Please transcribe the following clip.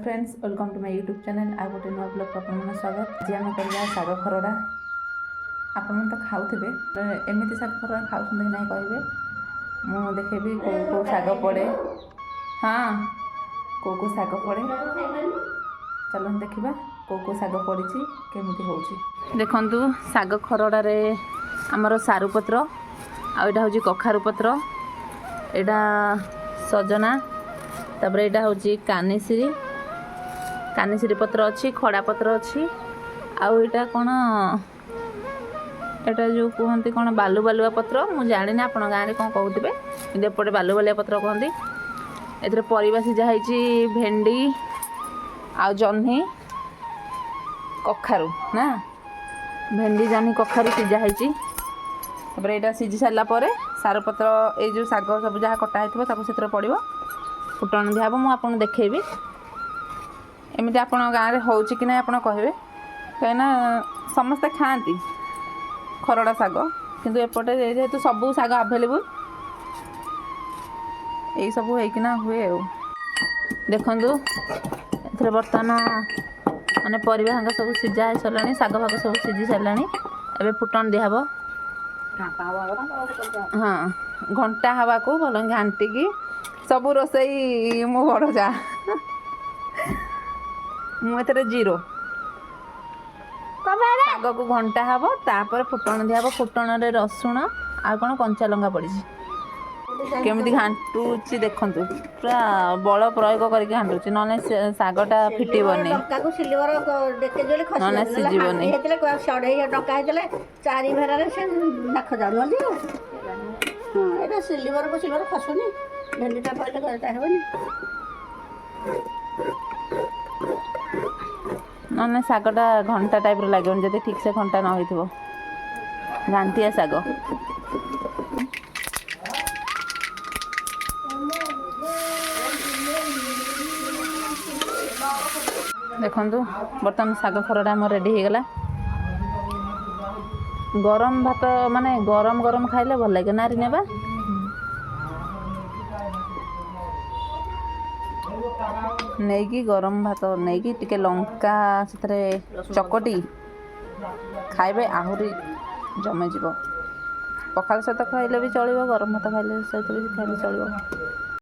Friends, welcome to my YouTube channel. ଆଉ ଗୋଟେ ନୂଆ ବ୍ଲଗ୍ ଆପଣମାନଙ୍କୁ ସ୍ୱାଗତ। ଆଜି ଆମେ କରିବା ଶାଗ ଖରଡ଼ା। ଆପଣମାନେ ତ ଖାଉଥିବେ, ତ ଏମିତି ଶାଗ ଖରଡ଼ା ଖାଉଛନ୍ତି କି ନାହିଁ କହିବେ। ମୁଁ ଦେଖେଇବି କେଉଁ କେଉଁ ଶାଗ ପଡ଼େ। ହଁ, କେଉଁ କେଉଁ ଶାଗ ପଡ଼େ, ଚାଲନ୍ତୁ ଦେଖିବା କେଉଁ କେଉଁ ଶାଗ ପଡ଼ିଛି, କେମିତି ହେଉଛି। ଦେଖନ୍ତୁ, ଶାଗ ଖରଡ଼ାରେ ଆମର ସାରୁ ପତ୍ର, ଆଉ ଏଇଟା ହେଉଛି କଖାରୁ ପତ୍ର, ଏଇଟା ସଜନା, ତାପରେ ଏଇଟା ହେଉଛି କାନିସିରି, କାନିସିରି ପତ୍ର ଅଛି, ଖଡ଼ା ପତ୍ର ଅଛି। ଆଉ ଏଇଟା କ'ଣ? ଏଇଟା ଯେଉଁ କୁହନ୍ତି କ'ଣ ବାଲୁ ବାଲୁଆ ପତ୍ର, ମୁଁ ଜାଣିନି ଆପଣ ଗାଁରେ କ'ଣ କହୁଥିବେ, କିନ୍ତୁ ଏପଟେ ବାଲୁ ବାଲୁଆ ପତ୍ର କୁହନ୍ତି। ଏଥିରେ ପରିବା ସିଝା ହେଇଛି, ଭେଣ୍ଡି ଆଉ ଜହ୍ନି, କଖାରୁ ନା, ଭେଣ୍ଡି, ଜହ୍ନି, କଖାରୁ ସିଝା ହେଇଛି। ତାପରେ ଏଇଟା ସିଝି ସାରିଲା ପରେ ସାରୁ ପତ୍ର, ଏଇ ଯେଉଁ ଶାଗ ସବୁ ଯାହା କଟା ହେଇଥିବ, ତାକୁ ସେଥିରେ ପଡ଼ିବ, ଫୁଟଣ ଦିଆହେବ। ମୁଁ ଆପଣଙ୍କୁ ଦେଖେଇବି। ଏମିତି ଆପଣଙ୍କ ଗାଁରେ ହେଉଛି କି ନାହିଁ ଆପଣ କହିବେ, କାହିଁକିନା ସମସ୍ତେ ଖାଆନ୍ତି ଖରଡ଼ା ଶାଗ, କିନ୍ତୁ ଏପଟେ ଯେହେତୁ ସବୁ ଶାଗ ଆଭେଲେବୁଲ୍, ଏଇସବୁ ହେଇକିନା ହୁଏ। ଆଉ ଦେଖନ୍ତୁ, ଏଥିରେ ବର୍ତ୍ତମାନ ମାନେ ପରିବା ସାଙ୍ଗ ସବୁ ସିଝା ହେଇସାରିଲାଣି, ଶାଗ ଫାଗ ସବୁ ସିଝି ସାରିଲାଣି। ଏବେ ଫୁଟଣ ଦିଆହେବ। ହଁ, ଘଣ୍ଟା ହେବାକୁ ଭଲ ଘାଣ୍ଟିକି ସବୁ ରୋଷେଇ ମୁଁ ବଡ଼ ଯା, ମୁଁ ଏଥିରେ ଜିରୋ। ଶାଗକୁ ଘଣ୍ଟା ହବ, ତାପରେ ଫୁଟଣ ଦିଆହବ। ଫୁଟଣରେ ରସୁଣ ଆଉ କ'ଣ କଞ୍ଚା ଲଙ୍କା ପଡ଼ିଛି। କେମିତି ଘାଣ୍ଟୁଛି ଦେଖନ୍ତୁ, ପୁରା ବଳ ପ୍ରୟୋଗ କରିକି ଘାଣ୍ଟୁଛି, ନହେଲେ ସେ ଶାଗଟା ଫିଟିବନି। ଡଙ୍କାକୁ ସିଲିଭର ଡେକେ ଖସି ନହେଲେ ସିଝିବନି। ହେଇଥିଲେ, ସଢ଼େଇ ଡଙ୍କା ହେଇଥିଲେ ଚାରି ଭେରାରେ ସେ ନାଖ ଯାଉନାହାନ୍ତି। ଆଉ ହଁ, ଏଇଟା ସିଲିଭରକୁ ସିଲିଭର ଖସୁନି, ଭେଣ୍ଡିଟା ପଡ଼ିଲେ ଏଟା ହେବନି। ନହେଲେ ଶାଗଟା ଘଣ୍ଟା ଟାଇପ୍ର ଲାଗିବନି, ଯଦି ଠିକ୍ସେ ଘଣ୍ଟା ନ ହେଇଥିବ। ଘାଣ୍ଟିଆ ଶାଗ। ଦେଖନ୍ତୁ, ବର୍ତ୍ତମାନ ଶାଗ ଖରଡ଼ା ଆମର ରେଡ଼ି ହେଇଗଲା। ଗରମ ଭାତ, ମାନେ ଗରମ ଗରମ ଖାଇଲେ ଭଲ ଲାଗେ ନା ନେବା? ନେଇକି, ଗରମ ଭାତ ନେଇକି ଟିକେ ଲଙ୍କା ସେଥିରେ ଚକଟି ଖାଇବେ, ଆହୁରି ଜମିଯିବ। ପଖାଳ ସହିତ ଖାଇଲେ ବି ଚଳିବ, ଗରମ ଭାତ ଖାଇଲେ ସହିତ ବି ଖାଇଲେ ଚଳିବ।